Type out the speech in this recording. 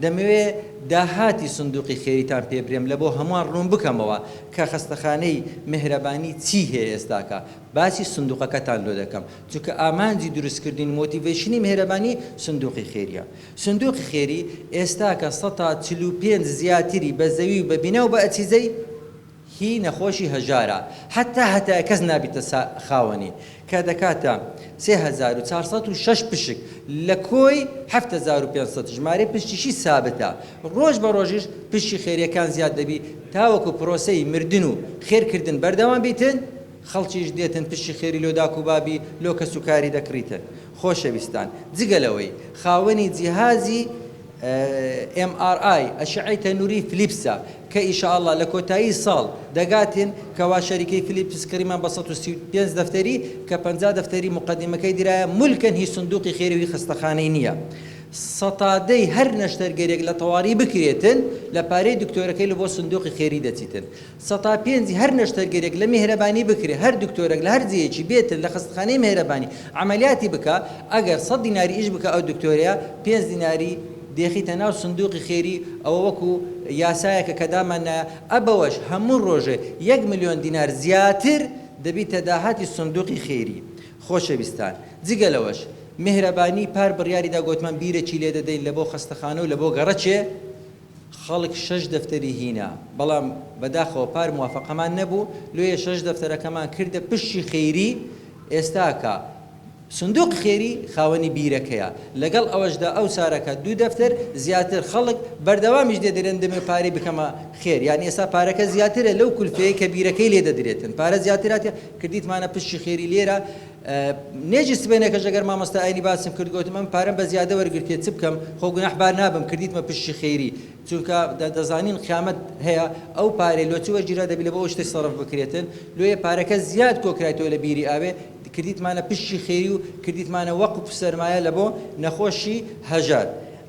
دەمەوێ داهاتی سندوقی خێریتان پێ برێم لە بۆ هەمووان ڕوون بکەمەوە کە خەستەخانەی میهرەبانی چی هەیە ئێستاکە باسی سندوقەکەتان لۆ دەکەم چونکە ئامانجی دروستکردنی motivation ی میهرەبانی سندوقی خێریە سندوقی خێری ئێستاکە 45% زیاتری بە زەوی و بە بینا و بە ئەجهیزەی هی نەخۆشی هەژارە هەتا هەتایە کەس نابیتە خاوەنی کە دەکاتە 3406 پشک لە کۆی 7500 ژمارەی پشکیشی سابتە ڕۆژ بە ڕۆژیش پشکی خێریەکان زیاد دەبی تاوەکو پرۆسەی مردن و خێرکردن بەردەوام بیتن خەڵکیش دێتن پشکی خێری لۆ داک و بابی لۆ کەس و کاری دەکڕیتن خۆشەویستان جگە لەوەی خاوەنی جیهازی MRI، ئەشعەی تەنوری فلیپسە کە ئیشاڵڵا لە کۆتایی ساڵ دەگاتن کەوا شەریکەی فلیپس کڕیمان بە 135 دەفتەری کە 50 دەفتەری موقەدیمەکەی درایە مولکەن هی سندوقی خێری و هی خەستەخانەی نییە 10% هەر نەشتەرگەریەک لە تەواری بکرێتن لە پارەی دکتۆرەکەی لە بۆ سندوقی خێری دەچیتن 5% هەر نەشتەرگەریەک لە میهرەبانی بکرێ هەر دکتۆرەک لە هەر جێیەکی بێتن لە خەستەخانەی میهرەبانی عەمەلیاتی بکا ئەگەر 100 دیناری ئیش بکا ئەو دکتۆرەیە 5 دیناری دێخیتە ناو سندوقی خێری ئەوە وەکو یاسایەکە کە دامان نایە ئەبەوەش هەموو ڕۆژێ 1 ملیۆن دینار زیاتر دەبیتە داهاتی سندوقی خێری خۆشەویستان جگە لەوەش میهرەبانی پار بڕیاریدا گۆتمان بیرەکی لێ دەدەین لە بۆ خەستەخانە و لە بۆ گەڕەکێ خەڵک شەش دەفتەری هینا، بەڵام بەداخەوە پار موافەقەمان نەبوو، لۆیە شەش دەفتەرەکەمان کردە پشکی خەیری، ئێستاکە سندوقی خێری خاوەنی بیرەکەیە، لەگەڵ ئەوەشدا ئەو سارەکە دوو دەفتەر زیاتر خەڵک بەردەوامیش دێ دەرێن دەمێ پارەی بکەمە خێر، یانی ئێستا پارەکە زیاترە لەو کولفەیەی کە بیرەکەی لێ دەدرێتن، پارە زیاتر هاتیە کردیتمانە پشکی خێری لێرە. نوێژی سبەینێکەش ئەگەر مامۆستا ئاینی باسم کرد گۆتم ئەم پارەم بە زیادە وەرگرتیە چ بکەم خۆ گوناحبار نابم کردیتمە پشکی خێری چونکە دەزانین قیامەت هەیە ئەو پارەی لۆ چ وەرگیرا دەبی لە بۆ ئەو شتەش سەرف بکرێتن لۆیە پارەکە زیاد کۆکرایتەوە لە بیری ئاوێ کردیتمانە پشکی خێری و کردیتمانە وەقف سەرمایە لە بۆ نەخۆشی هەژار.